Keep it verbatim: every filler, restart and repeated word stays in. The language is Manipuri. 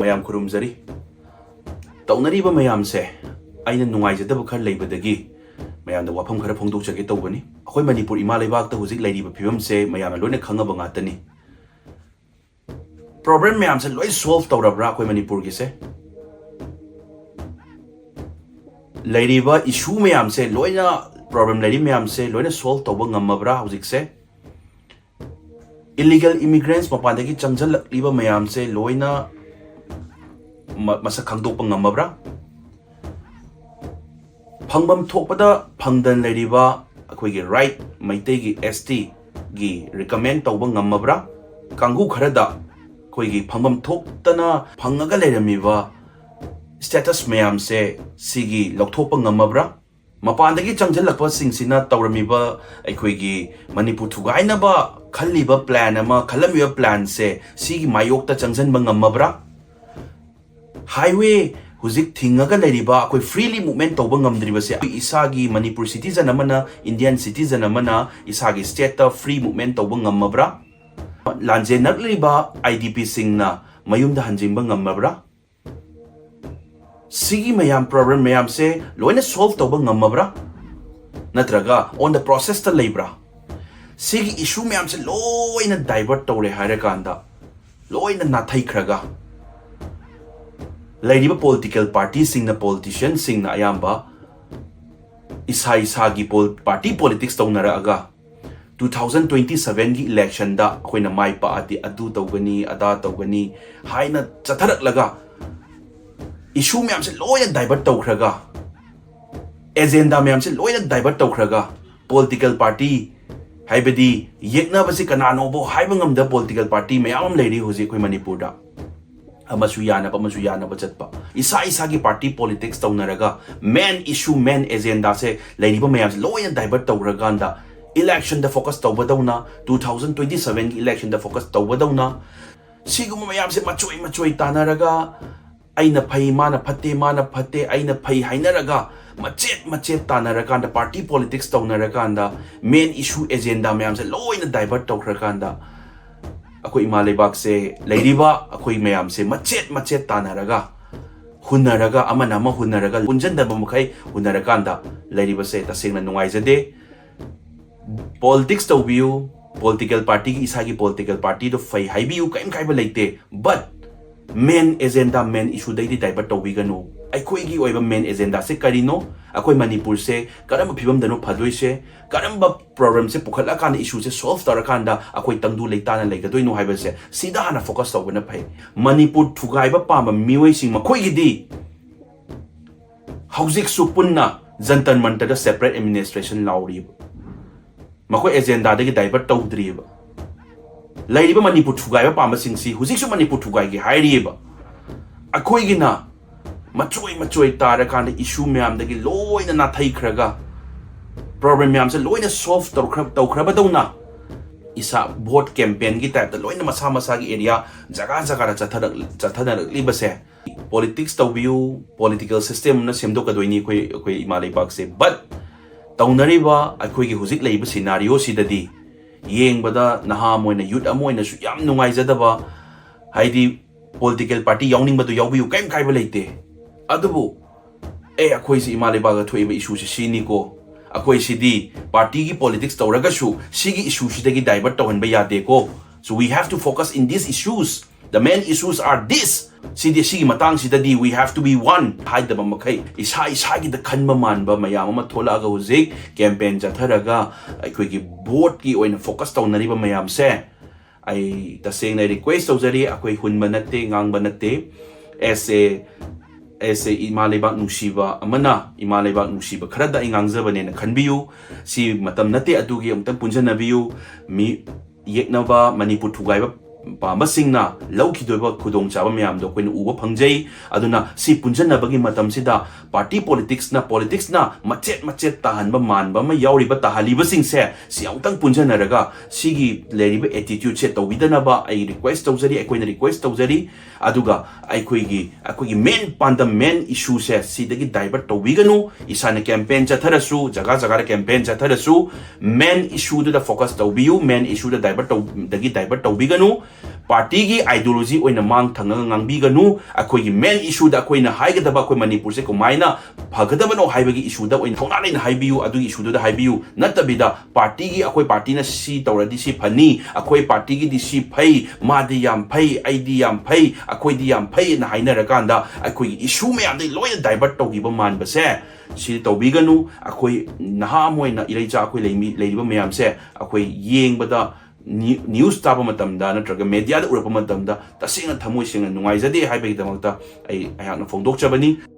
ꯃꯌꯥꯝ ꯈꯨꯔꯨꯝꯖꯔꯤ꯫ ꯇꯧꯅꯔꯤꯕ ꯃꯌꯥꯝꯁꯦ ꯑꯩꯅ ꯅꯨꯡꯉꯥꯏꯖꯗꯕ ꯈꯔ ꯂꯩꯕꯗꯒꯤ ꯃꯌꯥꯝꯗ ꯋꯥꯐꯝ ꯈꯔ ꯐꯣꯡꯗꯣꯛꯆꯒꯦ ꯇꯧꯕꯅꯤ꯫ ꯑꯩꯈꯣꯏ ꯃꯅꯤꯄꯨꯔ ꯏꯃꯥ ꯂꯩꯕꯥꯛꯇ ꯍꯧꯖꯤꯛ ꯂꯩꯔꯤꯕ ꯐꯤꯕꯝꯁꯦ ꯃꯌꯥꯝꯅ ꯂꯣꯏꯅ ꯈꯪꯉꯕ ꯉꯥꯛꯇꯅꯤ꯫ ꯄ꯭ꯔꯣꯕ꯭ꯂꯦꯝ ꯃꯌꯥꯝꯁꯦ ꯂꯣꯏ ꯁꯣꯜꯚ ꯇꯧꯔꯕ꯭ꯔꯥ ꯑꯩꯈꯣꯏ ꯃꯅꯤꯄꯨꯔꯒꯤꯁꯦ? ꯂꯩꯔꯤꯕ ꯏꯁꯨ ꯃꯌꯥꯝꯁꯦ ꯂꯣꯏꯅ, ꯄ꯭ꯔꯣꯕ꯭ꯂꯦꯝ ꯂꯩꯔꯤ ꯃꯌꯥꯝꯁꯦ ꯂꯣꯏꯅ ꯁꯣꯜꯚ ꯇꯧꯕ ꯉꯝꯃꯕ꯭ꯔꯥ ꯍꯧꯖꯤꯛꯁꯦ? ꯏꯂꯤꯒꯦꯜ ꯏꯃꯤꯒ꯭ꯔꯦꯟꯁ ꯃꯄꯥꯟꯗꯒꯤ ꯆꯪꯁꯤꯜꯂꯛꯂꯤꯕ ꯃꯌꯥꯝꯁꯦ ꯂꯣꯏꯅ ꯃ-, ꯃꯁꯛ ꯈꯪꯗꯣꯛꯄ ꯉꯝꯃꯕ꯭ꯔꯥ? ꯐꯪꯐꯝ ꯊꯣꯛꯄꯗ ꯐꯪꯗꯅ ꯂꯩꯔꯤꯕ ꯑꯩꯈꯣꯏꯒꯤ ꯔꯥꯏꯠ, ꯃꯩꯇꯩꯒꯤ ꯑꯦꯁ ꯇꯤꯒꯤ ꯔꯤꯀꯃꯦꯟ ꯇꯧꯕ ꯉꯝꯃꯕ꯭ꯔꯥ? ꯀꯥꯡꯕꯨ ꯈꯔꯗ ꯑꯩꯈꯣꯏꯒꯤ ꯐꯪꯐꯝ ꯊꯣꯛꯇꯅ ꯐꯪꯉꯒ ꯂꯩꯔꯝꯃꯤꯕ ꯁ꯭ꯇꯦꯇꯁ ꯃꯌꯥꯝꯁꯦ ꯁꯤꯒꯤ ꯂꯧꯊꯣꯛꯄ ꯉꯝꯃꯕ꯭ꯔꯥ? ꯃꯄꯥꯟꯗꯒꯤ ꯆꯪꯁꯤꯜꯂꯛꯄꯁꯤꯡꯁꯤꯅ ꯇꯧꯔꯝꯃꯤꯕ ꯑꯩꯈꯣꯏꯒꯤ ꯃꯅꯤꯄꯨꯔ ꯊꯨꯒꯥꯏꯅꯕ ꯈꯜꯂꯤꯕ ꯄ꯭ꯂꯥꯟ ꯑꯃ, ꯈꯜꯂꯝꯃꯤꯕ ꯄ꯭ꯂꯥꯟꯁꯦ ꯁꯤꯒꯤ ꯃꯥꯌꯣꯛꯇ ꯆꯪꯁꯤꯟꯕ ꯉꯝꯃꯕ꯭ꯔꯥ? ꯍꯥꯏꯋꯦ ꯍꯧꯖꯤꯛ ꯊꯤꯡꯉꯒ ꯂꯩꯔꯤꯕ, ꯑꯩꯈꯣꯏ ꯐ꯭ꯔꯤꯂꯤ ꯃꯨꯚꯃꯦꯟ ꯇꯧꯕ ꯉꯝꯗ꯭ꯔꯤꯕꯁꯦ, ꯑꯩꯈꯣꯏ ꯏꯁꯥꯒꯤ ꯃꯅꯤꯄꯨꯔ ꯁꯤꯇꯤꯖꯟ ꯑꯃꯅ, ꯏꯟꯗꯤꯌꯟ ꯁꯤꯇꯤꯖꯟ ꯑꯃꯅ ꯏꯁꯥꯒꯤ ꯁ꯭ꯇꯦꯠꯇ ꯐ꯭ꯔꯤ ꯃꯨꯚꯃꯦꯟ ꯇꯧꯕ ꯉꯝꯃꯕ꯭ꯔꯥ? ꯂꯥꯟꯖꯦꯟꯅꯔꯛꯂꯤꯕ ꯑꯥꯏ ꯗꯤ ꯄꯤꯁꯤꯡꯅ ꯃꯌꯨꯝꯗ ꯍꯟꯖꯤꯟꯕ ꯉꯝꯃꯕ꯭ꯔꯥ? ꯁꯤꯒꯤ ꯃꯌꯥꯝ ꯄ꯭ꯔꯣꯕ꯭ꯂꯦꯝ ꯃꯌꯥꯝꯁꯦ ꯂꯣꯏꯅ ꯁꯣꯜꯚ ꯇꯧꯕ ꯉꯝꯃꯕ꯭ꯔꯥ? ꯅꯠꯇ꯭ꯔꯒ ꯑꯣꯟ ꯗ ꯄ꯭ꯔꯣꯁꯦꯁꯇ ꯂꯩꯕ꯭ꯔꯥ? ꯁꯤꯒꯤ ꯏꯁꯨ ꯃꯌꯥꯝꯁꯦ ꯂꯣꯏꯅ ꯗꯥꯏꯚꯔꯠ ꯇꯧꯔꯦ ꯍꯥꯏꯔꯀꯥꯟꯗ, ꯂꯣꯏꯅ ꯅꯥꯊꯩꯈ꯭ꯔꯒ, ꯂꯩꯔꯤꯕ ꯄꯣꯂꯤꯇꯤꯀꯦꯜ ꯄꯥꯔꯇꯤꯁꯤꯡꯅ, ꯄꯣꯂꯤꯇꯤꯁꯤꯌꯟꯁꯤꯡꯅ ꯑꯌꯥꯝꯕ ꯏꯁꯥ ꯏꯁꯥꯒꯤ ꯄꯣꯜ-, ꯄꯥꯔꯇꯤ ꯄꯣꯂꯤꯇꯤꯛꯁ ꯇꯧꯅꯔꯛꯑꯒ, two thousand twenty sevenꯒꯤ ꯏꯂꯦꯛꯁꯟꯗ ꯑꯩꯈꯣꯏꯅ ꯃꯥꯏ ꯄꯥꯛꯑꯗꯤ ꯑꯗꯨ ꯇꯧꯒꯅꯤ, ꯑꯗꯥ ꯇꯧꯒꯅꯤ ꯍꯥꯏꯅ ꯆꯠꯊꯔꯛꯂꯒ, ꯏꯁꯨ ꯃꯌꯥꯝꯁꯦ ꯂꯣꯏꯅ ꯗꯥꯏꯚꯔꯠ ꯇꯧꯈ꯭ꯔꯒ, ꯑꯦꯖꯦꯟꯗꯥ ꯃꯌꯥꯝꯁꯦ ꯂꯣꯏꯅ ꯗꯥꯏꯚꯔꯠ ꯇꯧꯈ꯭ꯔꯒ, ꯄꯣꯂꯤꯇꯤꯀꯦꯜ ꯄꯥꯔꯇꯤ, ꯍꯥꯏꯕꯗꯤ ꯌꯦꯛꯅꯕꯁꯤ ꯀꯅꯥꯅꯣꯕꯨ ꯍꯥꯏꯕ ꯉꯝꯗꯕ ꯄꯣꯂꯤꯇꯤꯀꯦꯜ ꯄꯥꯔꯇꯤ ꯃꯌꯥꯝ ꯑꯃ ꯂꯩꯔꯤ ꯍꯧꯖꯤꯛ ꯑꯩꯈꯣꯏ ꯃꯅꯤꯄꯨꯔꯗ꯫ ꯑꯃꯁꯨ ꯌꯥꯅꯕ, ꯑꯃꯁꯨ ꯌꯥꯅꯕ ꯆꯠꯄ, ꯏꯁꯥ ꯏꯁꯥꯒꯤ ꯄꯥꯔꯇꯤ ꯄꯣꯂꯤꯇꯤꯛꯁ ꯇꯧꯅꯔꯒ, ꯃꯦꯟ ꯏꯁꯨ, ꯃꯦꯟ ꯑꯦꯖꯦꯟꯗꯥꯁꯦ ꯂꯩꯔꯤꯕ ꯃꯌꯥꯝꯁꯦ ꯂꯣꯏꯅ ꯗꯥꯏꯚꯔꯠ ꯇꯧꯈ꯭ꯔꯀꯥꯟꯗ, ꯏꯂꯦꯛꯁꯟꯗ ꯐꯣꯀꯁ ꯇꯧꯕꯗꯧꯅ, two thousand twenty sevenꯒꯤ ꯏꯂꯦꯛꯁꯟꯗ ꯐꯣꯀꯁ ꯇꯧꯕꯗꯧꯅ, ꯁꯤꯒꯨꯝꯕ ꯃꯌꯥꯝꯁꯦ ꯃꯆꯣꯏ ꯃꯆꯣꯏ ꯇꯥꯟꯅꯔꯒ, ꯑꯩꯅ ꯐꯩ, ꯃꯥꯅ ꯐꯠꯇꯦ, ꯃꯥꯅ ꯐꯠꯇꯦ, ꯑꯩꯅ ꯐꯩ ꯍꯥꯏꯅꯔꯒ, ꯃꯆꯦꯠ ꯃꯆꯦꯠ ꯇꯥꯟꯅꯔꯀꯥꯟꯗ, ꯄꯥꯔꯇꯤ ꯄꯣꯂꯤꯇꯤꯛꯁ ꯇꯧꯅꯔꯀꯥꯟꯗ, ꯃꯦꯟ ꯏꯁꯨ ꯑꯦꯖꯦꯟꯗꯥ ꯃꯌꯥꯝꯁꯦ ꯂꯣꯏꯅ ꯗꯥꯏꯚꯔꯠ ꯇꯧꯈ꯭ꯔꯀꯥꯟꯗ, ꯑꯩꯈꯣꯏ ꯏꯃꯥ ꯂꯩꯕꯥꯛꯁꯦ ꯂꯩꯔꯤꯕ ꯑꯩꯈꯣꯏ ꯃꯌꯥꯝꯁꯦ ꯃꯆꯦꯠ ꯃꯆꯦꯠ ꯇꯥꯟꯅꯔꯒ, ꯍꯨꯟꯅꯔꯒ, ꯑꯃꯅ ꯑꯃ ꯍꯨꯟꯅꯔꯒ, ꯄꯨꯟꯁꯤꯟꯗꯕ ꯃꯈꯩ ꯍꯨꯟꯅꯔꯀꯥꯟꯗ ꯂꯩꯔꯤꯕꯁꯦ ꯇꯁꯦꯡꯅ ꯅꯨꯡꯉꯥꯏꯖꯗꯦ꯫ ꯄꯣꯂꯤꯇꯤꯛꯁ ꯇꯧꯕꯤꯌꯨ, ꯄꯣꯂꯤꯇꯤꯀꯦꯜ ꯄꯥꯔꯇꯤꯒꯤ, ꯏꯁꯥꯒꯤ ꯄꯣꯂꯤꯇꯤꯀꯦꯜ ꯄꯥꯔꯇꯤꯗꯣ ꯐꯩ ꯍꯥꯏꯕꯤꯌꯨ, ꯀꯔꯤꯝ ꯀꯥꯏꯕ ꯂꯩꯇꯦ꯫ But main agenda, main issueꯗꯩꯗꯤ divert ꯇꯧꯕꯤꯒꯅꯨ꯫ ꯑꯩꯈꯣꯏꯒꯤ ꯑꯣꯏꯕ main agendaꯁꯦ ꯀꯔꯤꯅꯣ? ꯑꯩꯈꯣꯏ ꯃꯅꯤꯄꯨꯔꯁꯦ ꯀꯔꯝꯕ ꯐꯤꯕꯝꯗꯅꯣ ꯐꯗꯣꯏꯁꯦ? ꯀꯔꯝꯕ problemꯁꯦ ꯄꯨꯈꯠꯂꯀꯥꯟꯗ, issueꯁꯦ solve ꯇꯧꯔꯀꯥꯟꯗ ꯑꯩꯈꯣꯏ ꯇꯪꯗꯨ ꯂꯩꯇꯥꯅ ꯂꯩꯒꯗꯣꯏꯅꯣ ꯍꯥꯏꯕꯁꯦ, ꯁꯤꯗ ꯍꯥꯟꯅ focus ꯇꯧꯕꯅ ꯐꯩ꯫ ꯃꯅꯤꯄꯨꯔ ꯊꯨꯒꯥꯏꯕ ꯄꯥꯝꯕ ꯃꯤꯑꯣꯏꯁꯤꯡ, ꯃꯈꯣꯏꯒꯤꯗꯤ ꯍꯧꯖꯤꯛꯁꯨ ꯄꯨꯟꯅ ꯖꯟꯇꯔ ꯃꯟꯇꯔꯗ separate administration ꯂꯥꯎꯔꯤꯕ꯫ ꯃꯈꯣꯏ agendaꯗꯒꯤ divert ꯇꯧꯗ꯭ꯔꯤꯕ꯫ ꯂꯩꯔꯤꯕ ꯃꯅꯤꯄꯨꯔ ꯊꯨꯒꯥꯏꯕ ꯄꯥꯝꯕꯁꯤꯡꯁꯤ ꯍꯧꯖꯤꯛꯁꯨ ꯃꯅꯤꯄꯨꯔ ꯊꯨꯒꯥꯏꯒꯦ ꯍꯥꯏꯔꯤꯕ꯫ ꯑꯩꯈꯣꯏꯒꯤꯅ ꯃꯆꯣꯏ ꯃꯆꯣꯏ ꯇꯥꯔꯀꯥꯟꯗ issue ꯃꯌꯥꯝꯗꯒꯤ ꯂꯣꯏꯅ ꯅꯥꯊꯩꯈ꯭ꯔꯒ, problem ꯃꯌꯥꯝꯁꯦ ꯂꯣꯏꯅ solve ꯇꯧꯈ꯭ꯔ-, ꯇꯧꯈ꯭ꯔꯕꯗꯧꯅ, ꯏꯁꯥ vote campaignꯒꯤ typeꯇ ꯂꯣꯏꯅ ꯃꯁꯥ ꯃꯁꯥꯒꯤ area, ꯖꯒꯥ ꯖꯒꯥꯗ ꯆꯠꯊꯔꯛ-, ꯆꯠꯊꯅꯔꯛꯂꯤꯕꯁꯦ꯫ Politics ꯇꯧꯕꯤꯌꯨ, political system ꯑꯃ ꯁꯦꯝꯗꯣꯛꯀꯗꯣꯏꯅꯤ ꯑꯩꯈꯣꯏ, ꯑꯩꯈꯣꯏ ꯏꯃꯥ ꯂꯩꯕꯥꯛꯁꯦ꯫ But ꯇꯧꯅꯔꯤꯕ ꯑꯩꯈꯣꯏꯒꯤ ꯍꯧꯖꯤꯛ ꯂꯩꯔꯤꯕ scenarioꯁꯤꯗꯗꯤ ꯌꯦꯡꯕꯗ ꯅꯍꯥ ꯑꯃ ꯑꯣꯏꯅ, youth ꯑꯃ ꯑꯣꯏꯅꯁꯨ ꯌꯥꯝ ꯅꯨꯡꯉꯥꯏꯖꯗꯕ, ꯍꯥꯏꯗꯤ political party ꯌꯥꯎꯅꯤꯡꯕꯗꯨ ꯌꯥꯎꯕꯤꯌꯨ, ꯀꯔꯤꯝ ꯀꯥꯏꯕ ꯂꯩꯇꯦ꯫ ꯑꯗꯨꯕꯨ, ꯑꯦ, ꯑꯩꯈꯣꯏꯁꯤ ꯏꯃꯥ ꯂꯩꯕꯥꯛꯇ ꯊꯣꯛꯏꯕ issueꯁꯤ ꯁꯤꯅꯤꯀꯣ, ꯑꯩꯈꯣꯏ ꯁꯤꯗꯤ partyꯒꯤ politics ꯇꯧꯔꯒꯁꯨ ꯁꯤꯒꯤ issueꯁꯤꯗꯒꯤ divert ꯇꯧꯍꯟꯕ ꯌꯥꯗꯦꯀꯣ꯫ So we have to focus in these issues. The main issues are this. ꯁꯤꯗꯤ, ꯁꯤꯒꯤ ꯃꯇꯥꯡꯁꯤꯗꯗꯤ we have to be one ꯍꯥꯏꯗꯕ ꯃꯈꯩ, ꯏꯁꯥ ꯏꯁꯥꯒꯤꯗ ꯈꯟꯕ ꯃꯥꯟꯕ ꯃꯌꯥꯝ ꯑꯃ ꯊꯣꯛꯂꯛꯑꯒ ꯍꯧꯖꯤꯛ campaign ꯆꯠꯊꯔꯒ ꯑꯩꯈꯣꯏꯒꯤ voteꯀꯤ ꯑꯣꯏꯅ focus ꯇꯧꯅꯔꯤꯕ ꯃꯌꯥꯝꯁꯦ, ꯑꯩ ꯇꯁꯦꯡꯅ request ꯇꯧꯖꯔꯤ꯫ ꯑꯩꯈꯣꯏ ꯍꯨꯟꯕ ꯅꯠꯇꯦ, ꯉꯥꯡꯕ ꯅꯠꯇꯦ꯫ As a, as a ꯏꯃꯥ ꯂꯩꯕꯥꯛ ꯅꯨꯡꯁꯤꯕ ꯑꯃꯅ, ꯏꯃꯥ ꯂꯩꯕꯥꯛ ꯅꯨꯡꯁꯤꯕ ꯈꯔꯗ ꯑꯩ ꯉꯥꯡꯖꯕꯅꯦꯅ ꯈꯟꯕꯤꯌꯨ꯫ ꯁꯤ ꯃꯇꯝ ꯅꯠꯇꯦ ꯑꯗꯨꯒꯤ, ꯑꯃꯨꯛꯇꯪ ꯄꯨꯟꯁꯤꯟꯅꯕꯤꯌꯨ꯫ ꯃꯤ ꯌꯦꯛꯅꯕ, ꯃꯅꯤꯄꯨꯔ ꯊꯨꯒꯥꯏꯕ ꯄꯥꯝꯕꯁꯤꯡꯅ ꯂꯧꯈꯤꯗꯣꯏꯕ ꯈꯨꯗꯣꯡꯆꯥꯕ ꯃꯌꯥꯝꯗꯣ ꯑꯩꯈꯣꯏꯅ ꯎꯕ ꯐꯪꯖꯩ꯫ ꯑꯗꯨꯅ ꯁꯤ ꯄꯨꯟꯁꯤꯟꯅꯕꯒꯤ ꯃꯇꯝꯁꯤꯗ party politicsꯅ, politicsꯅ ꯃꯆꯦꯠ ꯃꯆꯦꯠ ꯇꯥꯍꯟꯕ ꯃꯥꯟꯕ ꯑꯃ ꯌꯥꯎꯔꯤꯕ ꯇꯥꯍꯜꯂꯤꯕꯁꯤꯡꯁꯦ, ꯁꯤ ꯑꯃꯨꯛꯇꯪ ꯄꯨꯟꯁꯤꯟꯅꯔꯒ ꯁꯤꯒꯤ ꯂꯩꯔꯤꯕ attitudeꯁꯦ ꯇꯧꯕꯤꯗꯅꯕ ꯑꯩ request ꯇꯧꯖꯔꯤ, ꯑꯩꯈꯣꯏꯅ request ꯇꯧꯖꯔꯤ꯫ ꯑꯗꯨꯒ ꯑꯩꯈꯣꯏꯒꯤ, ꯑꯩꯈꯣꯏꯒꯤ main ꯄꯥꯟꯗꯝ, main issueꯁꯦ ꯁꯤꯗꯒꯤ divert ꯇꯧꯕꯤꯒꯅꯨ꯫ ꯏꯁꯥꯅ campaign ꯆꯠꯊꯔꯁꯨ, ꯖꯒꯥ ꯖꯒꯥꯗ campaign ꯆꯠꯊꯔꯁꯨ, main issueꯗꯨꯗ focus ꯇꯧꯕꯤꯌꯨ, main issueꯗꯒꯤ divert ꯇꯧ-, divert ꯇꯧꯕꯤꯒꯅꯨ꯫ Partyꯒꯤ ideology ꯑꯣꯏꯅ ꯃꯥꯡ ꯊꯪꯉꯒ ꯉꯥꯡꯕꯤꯒꯅꯨ꯫ ꯑꯩꯈꯣꯏꯒꯤ main issueꯗ ꯑꯩꯈꯣꯏꯅ ꯍꯥꯏꯒꯗꯕ, ꯑꯩꯈꯣꯏ ꯃꯅꯤꯄꯨꯔꯁꯦ ꯀꯃꯥꯏꯅ ꯐꯒꯗꯕꯅꯣ ꯍꯥꯏꯕꯒꯤ issueꯗ ꯑꯣꯏꯅ ꯊꯧꯅꯥ ꯂꯩꯅ ꯍꯥꯏꯕꯤꯌꯨ, ꯑꯗꯨꯒꯤ issueꯗꯨꯗ ꯍꯥꯏꯕꯤꯌꯨ꯫ ꯅꯠꯇꯕꯤꯗ partyꯒꯤ, ꯑꯩꯈꯣꯏ partyꯅ ꯁꯤ ꯇꯧꯔꯗꯤ ꯁꯤ ꯐꯅꯤ, ꯑꯩꯈꯣꯏ partyꯒꯤꯗꯤ ꯁꯤ ꯐꯩ, ꯃꯥꯗꯤ ꯌꯥꯝ ꯐꯩ, ꯑꯩꯗꯤ ꯌꯥꯝ ꯐꯩ, ꯑꯩꯈꯣꯏꯗꯤ ꯌꯥꯝ ꯐꯩꯅ ꯍꯥꯏꯅꯔꯀꯥꯟꯗ ꯑꯩꯈꯣꯏꯒꯤ issue ꯃꯌꯥꯝꯗꯒꯤ ꯂꯣꯏꯅ divert ꯇꯧꯈꯤꯕ ꯃꯥꯟꯕꯁꯦ ꯁꯤ ꯇꯧꯕꯤꯒꯅꯨ꯫ ꯑꯩꯈꯣꯏ ꯅꯍꯥ ꯑꯃ ꯑꯣꯏꯅ ꯏꯔꯩꯆꯥ ꯑꯩꯈꯣꯏ ꯂꯩꯃꯤ-, ꯂꯩꯔꯤꯕ ꯃꯌꯥꯝꯁꯦ ꯑꯩꯈꯣꯏ ꯌꯦꯡꯕꯗ, ꯅ꯭ꯌꯨ-, news ꯇꯥꯕ ꯃꯇꯝꯗ ꯅꯠꯇ꯭ꯔꯒ mediaꯗ ꯎꯔꯛꯄ ꯃꯇꯝꯗ ꯇꯁꯦꯡꯅ ꯊꯃꯣꯏ ꯁꯦꯡꯅ ꯅꯨꯡꯉꯥꯏꯖꯗꯦ ꯍꯥꯏꯕꯒꯤꯗꯃꯛꯇ ꯑꯩ ꯑꯩꯍꯥꯛꯅ ꯐꯣꯡꯗꯣꯛꯆꯕꯅꯤ꯫